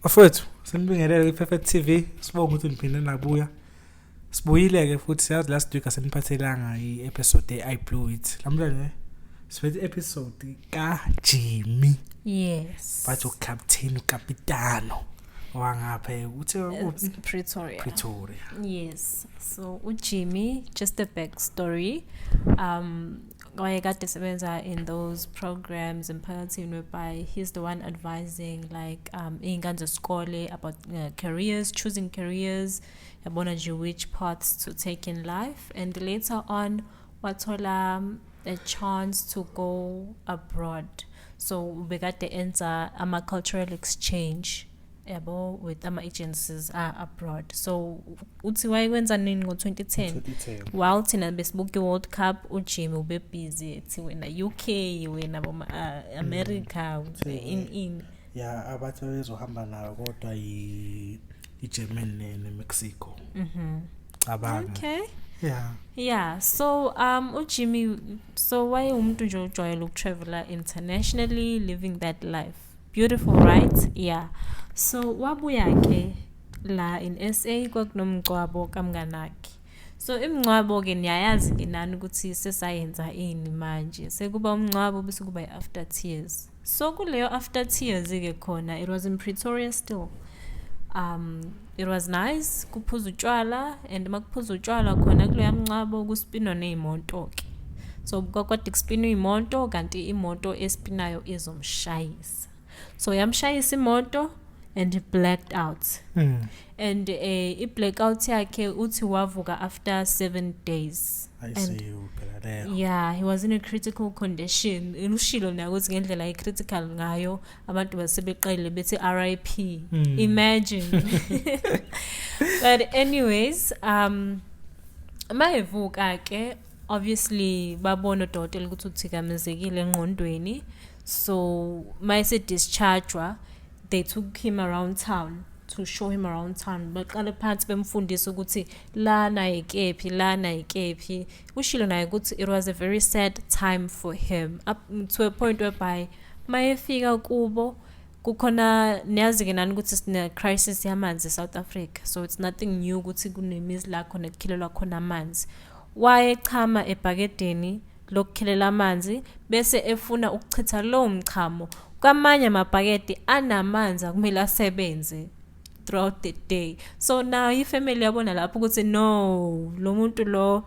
Bafowethu, sinibingelele kwi-Perfect TV. Sibonga ukuthi niphinde nabuya. Sibuyile-ke futhi, siyazi last week aseniphathelanga i-episode ye-I Blew It. Namhlanje siphethe i-episode kaJimmy. Yes. Bathi uCaptain uCapitano wangapha uthe It's Pretoria. Pretoria. Yes. So uJimmy, just a backstory. Wayekade sebenza in those programs emphakathini whereby he's the one advising, like, iy'ngane zesikole about careers, choosing careers, yabona nje, which paths to take in life. And later on wathola a chance to go abroad. So bekade enza ama-cultural exchange, yabo, with ama-agencies abroad. So uthi wayekwenza nini? Ngo-2010. 2010. While thina besibuka i-World Cup, uJimmy ube busy ethi wena UK, wena boma America, in Ya, abathi bezohamba nayo kodwa i-German ne-Mexico. Cabanga. Okay. Yeah. Yeah, so uJimmy, so waye umuntu nje ojwayele ukutravela internationally, living that life. Beautiful, right? Yeah. So wabuya ke la in SA, kwakunomngcwabo kamnganakhe. So imingcwabo ke niyayazi ke nani ukuthi sesayenza ini manje. Sekuba umngcwabo bese kuba i-after tears. So kuleyo after tears ke khona, it was in Pretoria still. It was nice, kuphuza utshwala, and makuphuza utshwala khona kuleya mngcwabo kuspinwa ney'moto ke. So kwakwade kuspinwa iy'moto, kanti imoto espinayo izomshayisa. So yamshayisa imoto and he blacked out. And i-blackout yakhe, uthi wavuka after 7 days. I And see you phela leyo. Yeah, he was in a critical condition. Ushilo naye ukuthi ngendlela i-critical ngayo, abantu basebeqele bethi RIP. Imagine. But anyways, mayevuka ke, obviously babona udokotela ukuthi uthikamezekile engqondweni. So mayese dischargewa, they took him around town to show him around town. Baqale phansi bemfundisa ukuthi lana ikephi, lana ikephi. Ushilo naye ukuthi it was a very sad time for him, up to a point whereby mayefika kubo kukhona, niyazi ke nani ukuthi sine crisis yamanzi eSouth Africa, so it's nothing new ukuthi kunemizi la khona kukhilelwa khona amanzi. Wayechama ebhakedeni lokukhilela amanzi bese efuna ukuchitha lowo mchamo kwamanye amabhakede anamanzi akumele asebenze throughout the day. So now ifamily yabona lapho ukuthi no, lo muntu lo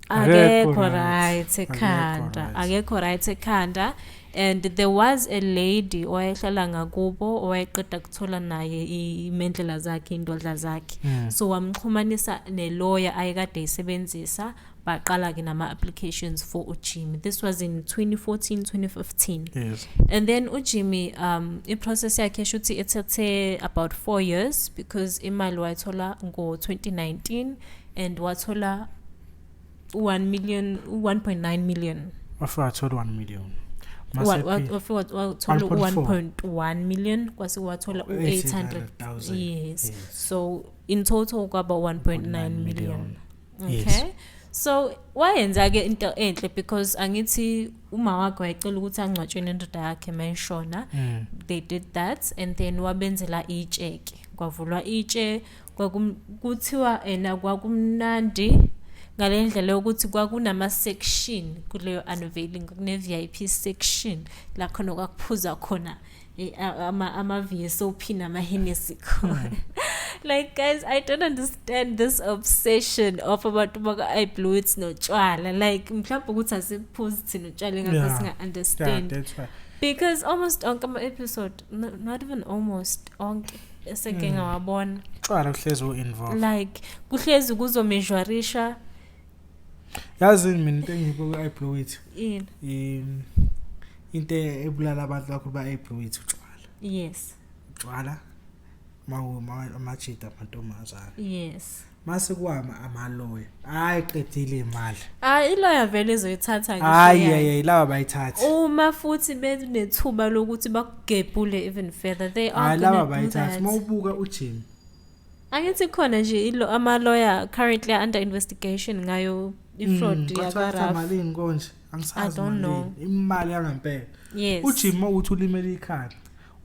akekho akekho right. Right akekho ekhanda. Right. Akekho right ekhanda. And there was a lady owayehlala ngakubo owayeqeda kuthola naye imendlela zakhe, indodla zakhe. So wamxhumanisa neloya ayekade eyisebenzisa. Baqala ke nama-applications for uJimmy. This was in 2014, 2015. And then uJimmy, i-process yakhe shuthi ithathe about 4 years, because imali wayithola ngo-2019 and wathola 1 million, 1.9 million. Wafika wathola 1 million. Wafika wathola 1.4. 1.1 million, kwase wathola u-800. 800,000. Yes. Yes. So in total kwaba 1.9 million. Yes. Okay, so wayenza ke into enhle, because angithi uma wakhe wayecela ukuthi angcwatshwe nendoda yakhe mayishona. They did that and then wabenzela itsheke, kwavulwa itshe, kuthiwa ena kwakumnandi ngale ndlela yokuthi kwakunama section kuleyo unveiling, kune VIP section la khona kwakuphuza khona ama VSOP nama Hennessy khona. Like, guys, I don't understand this obsession of abantu baka I Blew It notshwala. Like, mhlawumbe ukuthi asiphuzi thina utshwala, ngakho singa understand. That's why. Because almost onke ama episode, no, not even almost onke eseke ngawabona, Utshwala kuhlezi u-involve. Like, kuhlezi kuzomeasurisha. Yazi mina into engiyibuka I Blew It, ini? Into ebulala abantu kakhulu ba I Blew It, utshwala. Utshwala, amajita, amantombazana. Mase kwama amaloya, hayi, qedile imali. Ah, iloya vele izoyithatha ngisho Hayi. yayo. Hayi, laba bayithatha. Uma futhi benethuba lokuthi bakugebhule even further, they are Hayi, laba gonna do bayithatha. that. Uma ubuka uJimmy, Angithi khona nje ilo ama-lawyer currently under investigation ngayo i-fraud kwathiwa yakwa-RAF. malini konje? Angisazi. I don't know. Malini imali yangempela? Yes. UJimmy, mawuthi ulimele ikhanda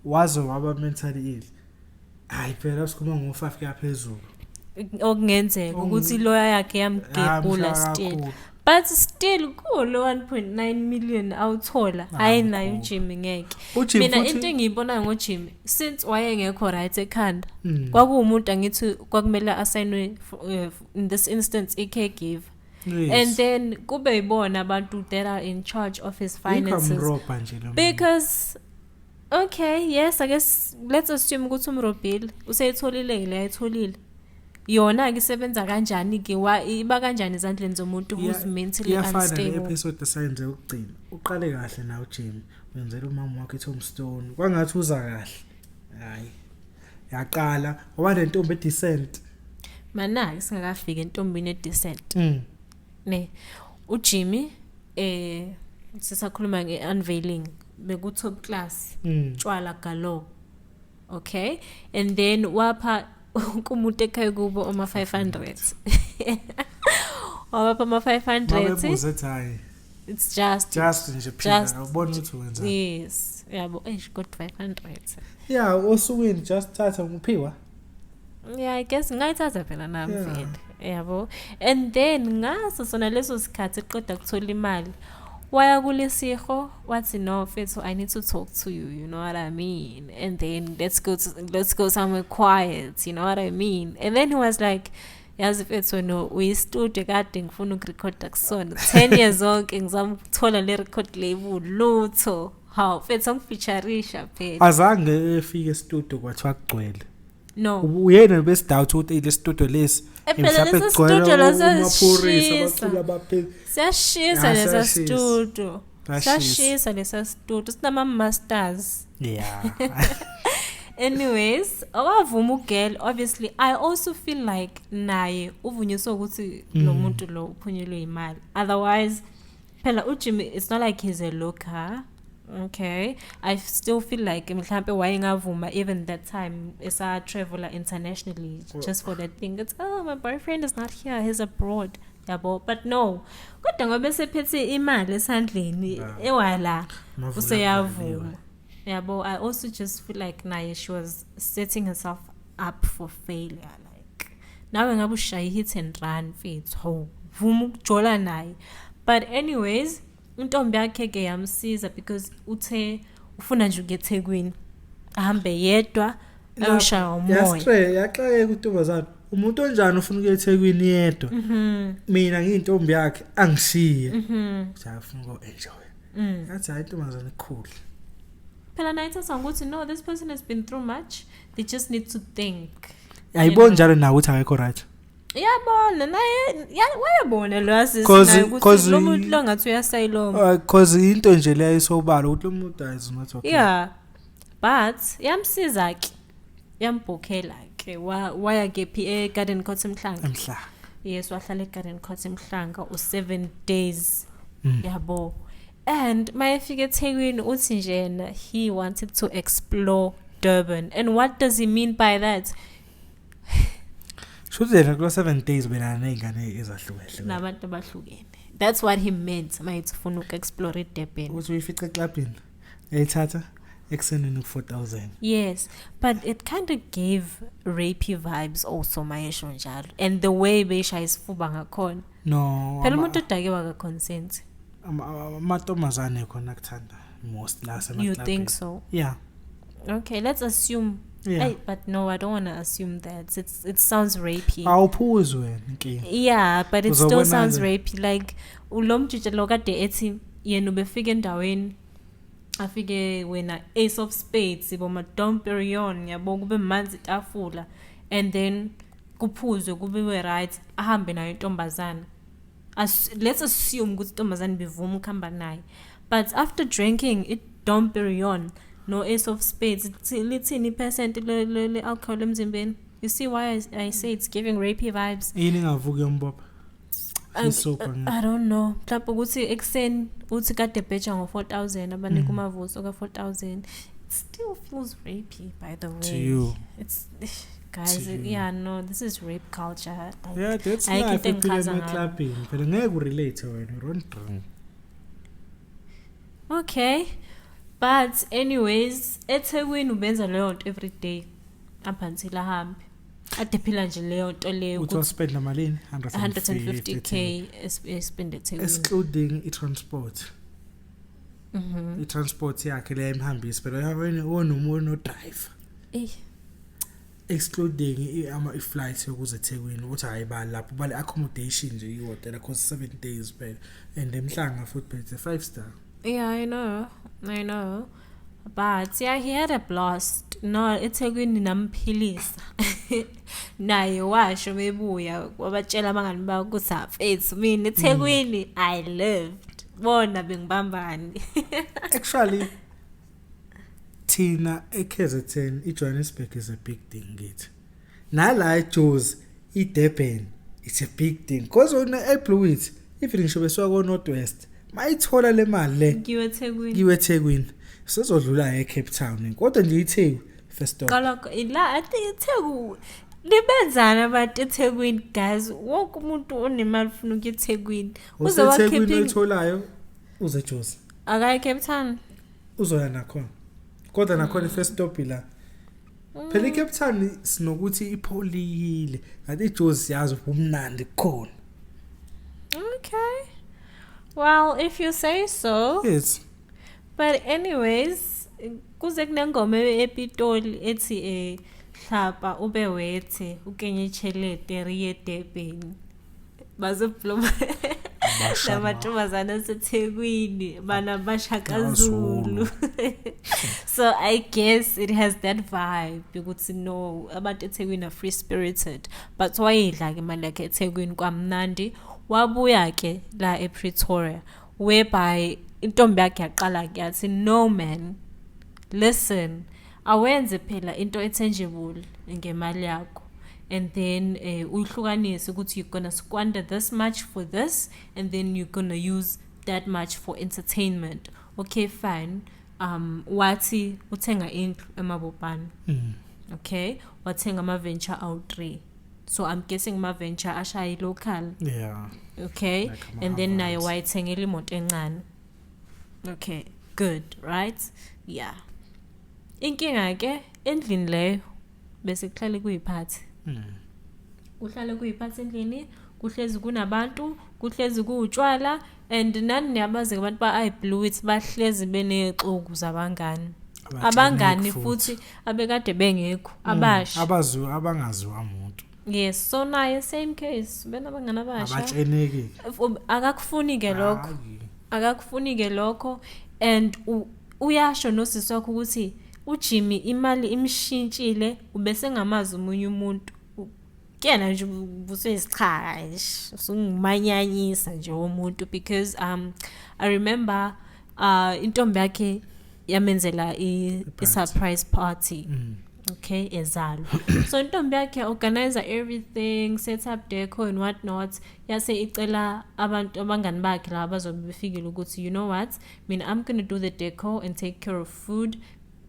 waze waba mentally ill. Hayi phela, sikhuluma ngo-5 kuyaphezulu. Okungenzeka ukuthi iloya yakhe yamgebhula Yamshaya still. kakhulu. But still kulo 1.9 million awuthola, hayi, naye uJimmy ngeke. UJimmy Mina into engiyibonayo ngoJimmy, since wayengekho right ekhanda, kwakuwumuntu angithi kwakumele asayinwe in this instance i-caregiver, and then kube yibona abantu that are in charge of his finances. Amrobha nje lo muntu. Because okay, yes, I guess let's assume ukuthi umrobhile, useyitholile le ayitholile. Yona-ke isebenza kanjani-ke, iba kanjani ezandleni zomuntu who's mentally Iyafana unstable? Ne-episode esayenze yokugcina. Uqale kahle nawe uJimmy, wenzela umama wakhe i-tombstone, kwangathi uza kahle, hayi, yaqala waba nentombi edecent. Mana-ke singakafiki entombini edecent, ne uJimmy, sisakhuluma nge-unveiling, beku-top class, tshwala galore, okay, and then wapha kumuntu ekhaya kubo ama-500, wabapha ama-500. Mabebuza ethi hayi, It's just just nje phila, ubona ukuthi wenzani. Yes, yabo, eish, kodwa 500. Ya, osukwini just thatha nguphiwa. Yeah, I guess ngayithatha phela nami vele, yabo. And then ngaso sona leso sikhathi eqeda kuthola imali, waya kulesiho wathi, "No mfethu, I need to talk to you, you know what I mean? And then let's go somewhere quiet, you know what I mean?" And then he was like, "Yazi mfethu, no uyistudio kade ngifuna ukurekhoda kusona 10 years zonke, ngizama ukuthola le record label, lutho. Hawu mfethu, angifeatureisha phela." Azange efike estudio kwathiwa kugcwele. No. Uyena besidoubt ukuthi le studio lesi Phela mhlawumbe lesi kugcwele studio leso amapholisa, siyashisa. abaculi abaphezulu. Siyashisa Ya, lesa siyashisa. studio. Siyashisa. Siyashisa lesa studio, sinama-masters. Anyways, wavuma ugirl. Obviously I also feel like naye uvunyiswe ukuthi lo muntu lo uphunyelwe imali, otherwise phela uJimmy, it's not like he's a looker, okay? I still feel like mhlampe wayengavuma even that time esa-traveler internationally just for that thing, it's, "Oh, my boyfriend is not here, he's abroad," yabo. But no, kodwa ngoba esephethe imali esandleni, ewala, Amavula useyavuma, yabo. I also just feel like naye she was setting herself up for failure. Like, nawe ngabe ushaye hit and run, mfethu, hawu, vuma ukujola naye. But anyways, intombi yakhe ke yamsiza because uthe ufuna nje ukuya eThekwini, ahambe yedwa, ayoshaya umoya. Yastre yaxakeka untombazana, umuntu onjani ufuna ukuya eThekwini yedwa? Mina ngiyintombi yakhe, angishiye. Uthi afuna uku-enjoy. Yathi hayi, intombazana ikhulu. Phela naye ithatha ngokuthi no, this person has been through much, they just need to think. Ayiboni njalo nawe ukuthi akekho right? Iyabona naye, wayabona lo asisi naye ukuthi lo muntu lo ngathi uyasayiloma. Cause into nje leyo isobala ukuthi lo muntu is not okay. Yeah, but yamsiza ke, yambhukhela ke, waya kephi? E-Garden Court eMhlanga. Emhlanga. Yes, wahlala e-Garden Court eMhlanga u-7 days, yabo. And mayefika eThekwini uthi nje yena he wanted to explore Durban. And what does he mean by that? Shuthi yena kulo 7 days belana ney'ngane ezahlukahlukene. Nabantu abahlukene. That's what he meant mayethi ufuna uku-explore iDurban. Ukuthi uyifice eklabhini, eyithatha ekuseni ku-4000. Yes, but it kind of gave rapey vibes also mayesho njalo, and the way beyishaya isifuba ngakhona. No. Phela umuntu odakiwe akaconsent. Amantombazane khona kuthanda most la You semaklabhini. think so? Yeah. Okay, let's assume. Yeah. Ay, but no, I don't want to assume that. It sounds rapey. Awuphuzi wena, inkinga. Yeah, but it still Uzobona sounds ke. rapey. Like lo mjija lo kade ethi yena ubefika endaweni, afike wena Ace of Spades, boma Dom Perignon, yabo, kube manzi itafula, and then kuphuzwe, kubiwe, right, ahambe nayo intombazana. Let's assume ukuthi intombazane bivuma ukuhamba naye, but after drinking it Dom Perignon no Ace of Spades, lithini ipercent le alcohol emzimbeni? You see why I say it's giving rapey vibes? Yini ingavuki yombopha? Isopha nge. I don't know, mhlawumbe ukuthi ekuseni uthi kade bheja ngo-4000, abanika umavuso ka-4000. It still feels rapey, by the way. To you. It's guys, To you. yeah, no, this is rape culture, like, Yeah, that's ayikho life into ephila engichaza ngayo. emaklabhini. Phela ngeke urelate wena, you don't drink. Okay, but anyways, eThekwini ubenza leyo nto every day. Up until ahambe. Ade phila nje leyo nto leyo. Uthi waspenda malini? 150K espend eThekwini. Excluding i-transport. I-transport yakhe le emhambisi phela ono driver. Eh. Excluding ama i-flight yokuze eThekwini uthi hayi ba lapho bale accommodation nje ihotela cost 7 days phela and emhlanga futhi phela it's a 5 star. Yeah, I know. I know. But yeah, he had a blast. No, eThekwini namphilisa. Naye washo mebuya wabatshela abangani bakhe ukuthi afethu mina eThekwini I lived. Bona bengibambani. Actually thina eKZN iJohannesburg is a big thing kithi. Nala eJozi iDurban it's a big thing. Because on eBlue it even ngisho besuka ko North West mayithola le mali le Ngiwe eThekwini. Kiwe eThekwini sizodlula eCape Town kodwa nje iTheku first stop. Qala la I think iTheku libenzana abantu eThekwini guys, wonke umuntu onemali ufuna ukuya eThekwini. Uze useThekwini wakhipha oyitholayo uze eJozi. Akayi Cape Town. Uzoya nakhona kodwa nakhona first stop ila phela iCape Town sinokuthi ipholile kanti iJozi siyazi ubumnandi khona. Okay. Well, if you say so. Yes. But anyways, kuze kunengoma ePitoli ethi hlapa ube wethe ukenye chelete riye Durban. Bazobloma lamantombazana aseThekwini bana bashakaZulu. So I guess it has that vibe ukuthi no abantu eThekwini are free spirited, but wayidla ke imali yakhe eThekwini kwamnandi. Wabuya ke la ePretoria whereby intombi yakhe yaqala ke yathi no man, listen, awenze phela into etangible ngemali yakho and then uyihlukanise ukuthi you're gonna squander this much for this and then you're gonna use that much for entertainment. Okay, fine. Wathi uthenga indlu eMabopane. Okay, wathenga ama venture out 3. So I'm guessing ama venture ashaya local. Yeah. Okay. Like and then naye ama-Havans. wayithengela imoto encane. Okay, good, right? Yeah. Inkinga ke endlini leyo bese kuhlale kuyiphathi. Kuhlale kuyiphathi endlini, kuhlezi kunabantu, kuhlezi kuutshwala and nani niyabazi abantu ba I Blew It bahlezi benexuku zabangani. Abangani futhi abekade bengekho, abasha. Abaziwa abangaziwa umuntu. Yes, so naye same case, benabangani abasha. Abatsheneki. Akakufuni ke lokho. Akakufuni ke lokho and uyasho nosisi wakhe ukuthi uJimmy imali imshintshile ubese ngamazi umunye umuntu. Kuyena nje ubusesichaka nje usungumanyanyisa nje womuntu because I remember intombi yakhe yamenzela i surprise party. Okay, ezalo. So intombi yakhe organize everything, set up decor and what not. Yase icela abantu abangani bakhe laba bazobe befikile ukuthi you know what, mina I'm going to do the decor and take care of food.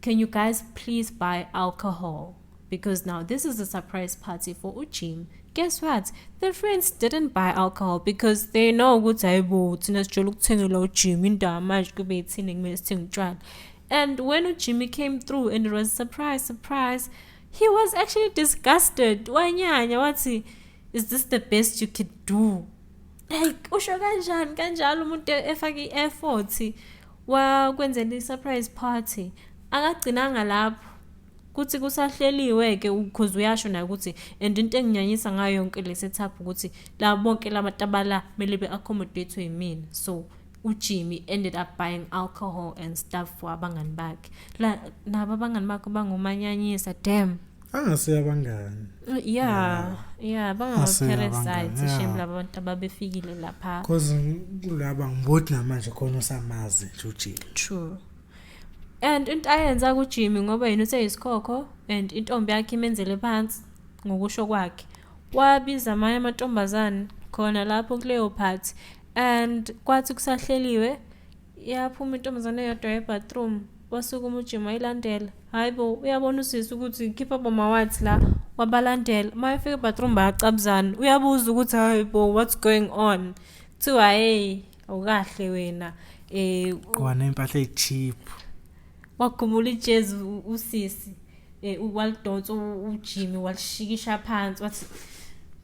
Can you guys please buy alcohol? Because now this is a surprise party for Ujim. Guess what? The friends didn't buy alcohol because they know ukuthi hayibo thina sijwayele ukuthengela uJimmy indaba manje kube yithina kumele sithenge utshwala. And when Jimmy came through and it was surprise, surprise, he was actually disgusted. Wanyanya wathi, is this the best you could do? Like, usho kanjani kanjalo umuntu efake i-effort wakwenzela i-surprise party. Akagcinanga lapho. Kuthi kusahleliwe ke because uyasho naye ukuthi and into enginyanyisa ngayo yonke le setup ukuthi la bonke labantu abala kumele be-accommodate yimina. So uJimmy ended up buying alcohol and stuff for abangani bakhe. La nabo abangani bakhe bangumanyanyisa, damn. Angase abangani. Yeah, yeah, bangama-parasites shame laba bantu ababefikile lapha. Because kulaba ngiboti namanje khona usamazi nje uJimmy. True. And into ayenza kuJimmy ngoba yena useyisikhokho and intombi yakhe imenzele phansi ngokusho kwakhe. Wabiza amanye amantombazane khona lapho kuleyo party. And kwathi kusahleliwe yaphuma intombazane eyodwa ebathroom, wasukuma uJimmy wayilandela. Hayibo, uyabona usisi ukuthi khipha bomawathi la, wabalandela. Mayefika ebathroom bayacabuzana. Uyabuza ukuthi hayibo, what's going on? Kuthiwa hey, awukahle wena. Qwana impahla echeap. Wagumula ijezi usisi. Walidonsa uJimmy, walishikisha phansi, wathi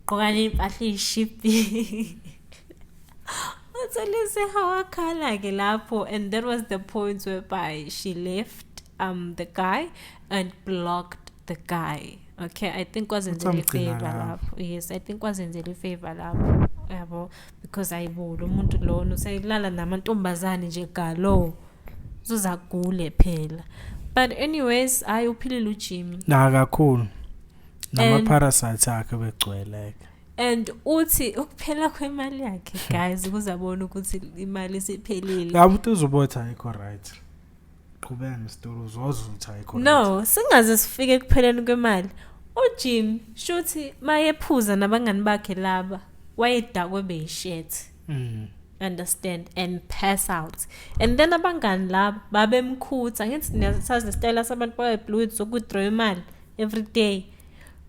gqokani impahla eyishibhile. UThulise wakhala ke lapho, and that was the point whereby she left the guy and blocked the guy. Okay, I think kwazenzela Uthi wamgcina ifavor lapho. lapho. Yes, I think kwazenzela ifavor lapho, yabo, because ayibo lo muntu lona usayilala namantombazane nje galo, uzagule phela. But anyways, hayi, uphilile uJimmy. Na kakhulu. Nama parasites akhe begcweleke. And uthi ukuphela kwemali yakhe, guys, ukuzabona ukuthi imali isiphelile. La muntu uzobotha ayikho right. Qhubeka nesitori, uzozwa ukuthi ayikho right. No, singaze sifike ekupheleni kwemali. UJim shuthi mayephuza nabangani bakhe laba, wayedakwe beyishet. Understand, and pass out, and then abangani laba babemkhutha. Ngithi niyasazi nesitayela sabantu baye-blue soku-withdraw imali every day.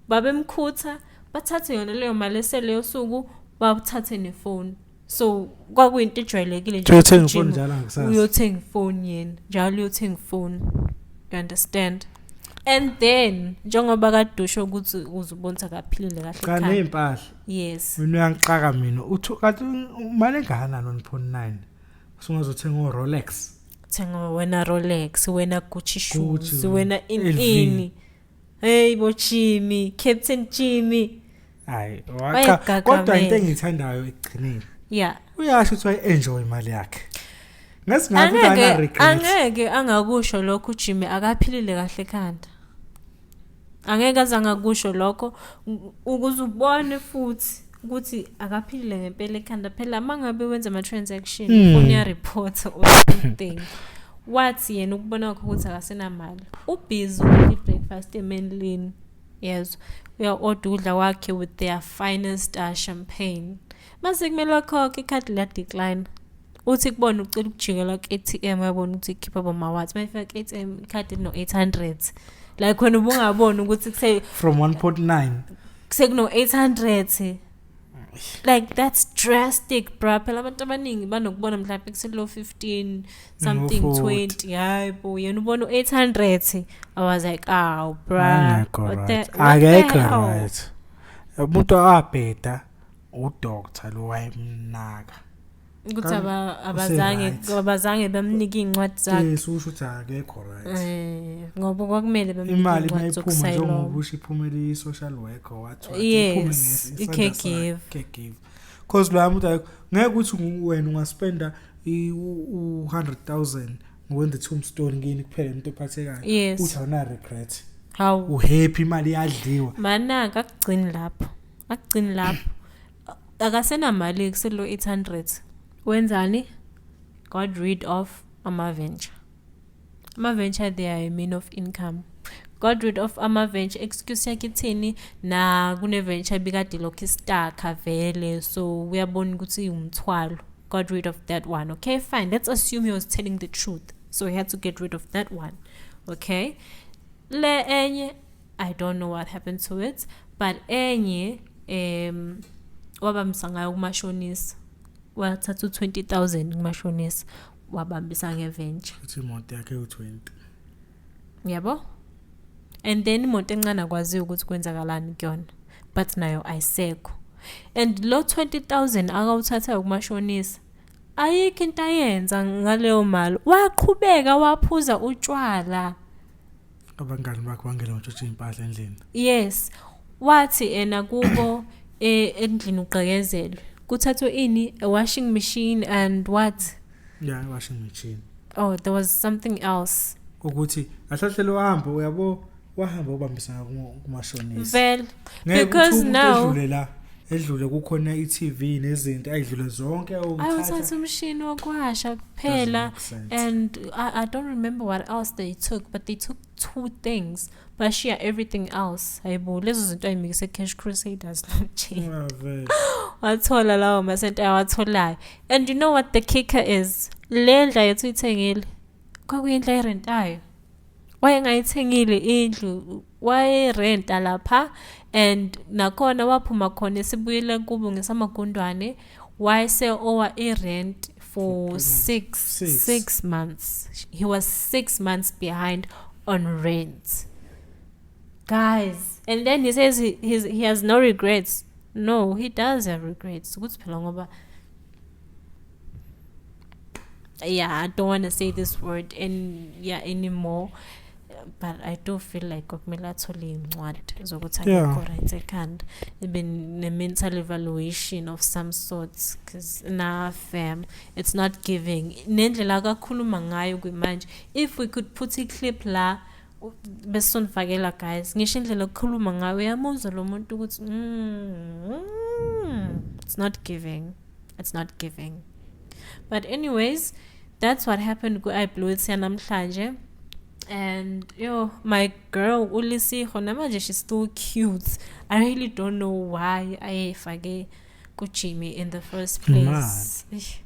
Babemkhutha, bathathe yona leyo mali esele yosuku, bathathe nefoni. So kwakuyinto ejwayelekile nje Uyothenga ukuthi ifoni uJim njalo ngakusasa. uyothenga ifoni yena njalo, uyothenga ifoni, you understand? And then njengoba kade usho ukuthi uzubona ukuthi akaphilile kahle Cha, ekhanda. nezimpahla. Yes. Mina uyangixaka mina. Uthi kanti imali engakanani 1.9? Usungazothenga uRolex. Thenga wena Rolex, wena Gucci shoes, Gucci, wena in LV. ini. Hey bo Jimmy, Captain Jimmy. Hayi, wacha kodwa into Wayegagagamela. engiyithandayo ekugcineni. Yeah. Uyasho ukuthi waye-enjoy imali yakhe. Ngasingathi Angeke ana regret. angeke angakusho lokho uJimmy, akaphilile kahle ekhanda. Angeke aze angakusho lokho ukuze ubone futhi ukuthi akaphilile ngempela ekhanda. Phela mangabe wenza ama transaction, phone ya report or something. Wathi yena ukubona kwakhe ukuthi akasenamali, ubhizi ukudla i-breakfast emenlini, yezwa, uya-order ukudla kwakhe with their finest champagne, mase kumele akhokhe, ikhadi liya-decline. Uthi kubona ucela ukujikela ku-ATM, uyabona ukuthi ikhipha bomawathi. Mayifika ku-ATM, ikhadi lino-800, like wena ubungaboni ukuthi kuse From 1.9. sekuno-800. Like, that's drastic, bra. Phela abantu abaningi banokubona mhlawumbe kuselo 15 something, No-40. 20. Hayi bo, yena ubona u-800. I was like, aw bra, Angekho what the, right. what the Akekho hell? right. Umuntu abheda udoctor lo wayemnaka. Ukuthi Kanti abazange use-right. abazange bamnike iy'ncwadi zakhe. Yes, usho ukuthi akekho right. Ngoba kwakumele bamnike Imali iy'ncwadi mayiphuma, zokusayilonga. njengoba usho iphumele i-social worker, wathi Yes, i-caregive. Caregive. Cause lo muntu akekho, ngeke ukuthi wena ungaspenda u-100,000 ngokwenza tombstone kini kuphela into ephathekayo. Yes. Uthi awuna regret. Hawu. Uhappy, imali iyadliwa. Manaka akugcini lapho, akugcini lapho. Akasenamali kuselo 800. Wenzani? Got rid of ama-venture. Ama-venture, they are a mean of income. Got rid of ama-venture. Excuse yakhe ithini? Na kune-venture ebikade lokhu istakha vele, so uyabona ukuthi iwumthwalo. Got rid of that one. Okay, fine, let's assume he was telling the truth, so he had to get rid of that one. Okay, le enye, I don't know what happened to it, but enye wabambisa ngayo kumashonisa. Wathatha u-20,000 kumashonisa, wabambisa ngeventure. Uthi imoto yakhe u20. Yabo, and then imoto encane akwaziyo ukuthi kwenzakalani kuyona, but nayo ayisekho. And lo 20,000 akawuthatha kumashonisa, ayikho into ayenza ngaleyo mali. Waqhubeka waphuza utshwala. Abangani bakhe bangena ngotshontsha impahla endlini. Yes, wathi ena kubo endlini ugqekezelwe, kuthathwe ini, a washing machine and what? Yeah, washing machine. Oh, there was something else. Ukuthi ahlahle lo hambo, uyabo, wahamba ubambisana kumashonisa. Vele. Ngeke Because ukuthi umuntu edlule la, edlule kukhona i-TV nezinto ayidlule zonke. Ayothatha umshini wokuwasha kuphela. And I don't remember what else they took, but they took two things, bashiya everything else. Hayibo, lezo zinto ayimikise Cash Crusaders lo wathola lawo masenti awatholayo. And you know what the kicker is? Le ndla yethu uyithengile, kwakuyindlu ayirentayo. Wayengayithengile indlu, wayerenta lapha. And nakhona waphuma khona esibuyele kubo ngesamagundwane, wayese owa i-rent for For 3 months. six Six. 6 months. He was 6 months behind on rent. Guys, and then he says he has no regrets. No, he does have regrets. Ukuthi phela ngoba, yeah, I don't want to say this word and yeah anymore, but I do feel like kwakumele athole iy'ncwadi zokuthi akekho right ekhanda, ibe ne-mental evaluation of some sorts, because nah fam, it's not giving. Nendlela akakhuluma ngayo kwimanje, if we could put i-clip la besonifakela guys, ngisho indlela okukhuluma ngayo uyamuzwa lo muntu ukuthi it's not giving, it's not giving. But anyways, that's what happened ku-I Blew It yanamhlanje. And yo, my girl uLisiho namanje, she's still cute. I really don't know why ayefake kuJimmy in the first place. Eish,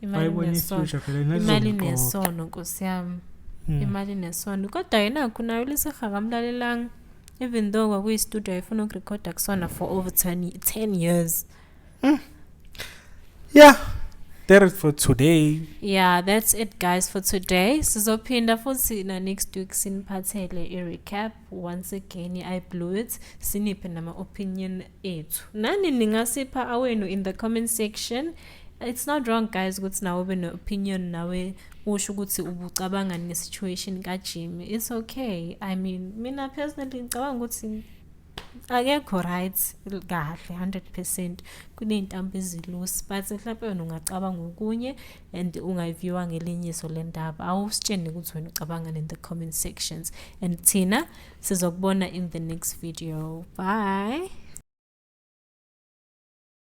imali Wayibona nesono. i-future phela yena Imali izomqoqa. nesono, nkosi yami. Imali nesono, kodwa yena nayo uLisiho akamlalelanga, even though kwakuyi-studio ayefuna ukurekhoda kusona for over 10 years. Yeah, that is for today. Yeah, that's it guys for today. Sizophinda futhi na next week siniphathele i-recap once again I Blew It, siniphe nama-opinion ethu. Nani ningasipha awenu in the comment section. It's not wrong guys ukuthi nawe ube ne-opinion, nawe usho ukuthi ubucabanga nge-situation kaJimmy. It's okay. I mean, mina personally ngicabanga ukuthi akekho right kahle 100%, kuney'ntambo ezi-loose, but mhlawumpe wena ungacabanga okunye and ungayiviewa ngelinye iso le ndaba. Awusitshene ukuthi wena ucabangani in the comment sections, and thina sizokubona in the next video. Bye.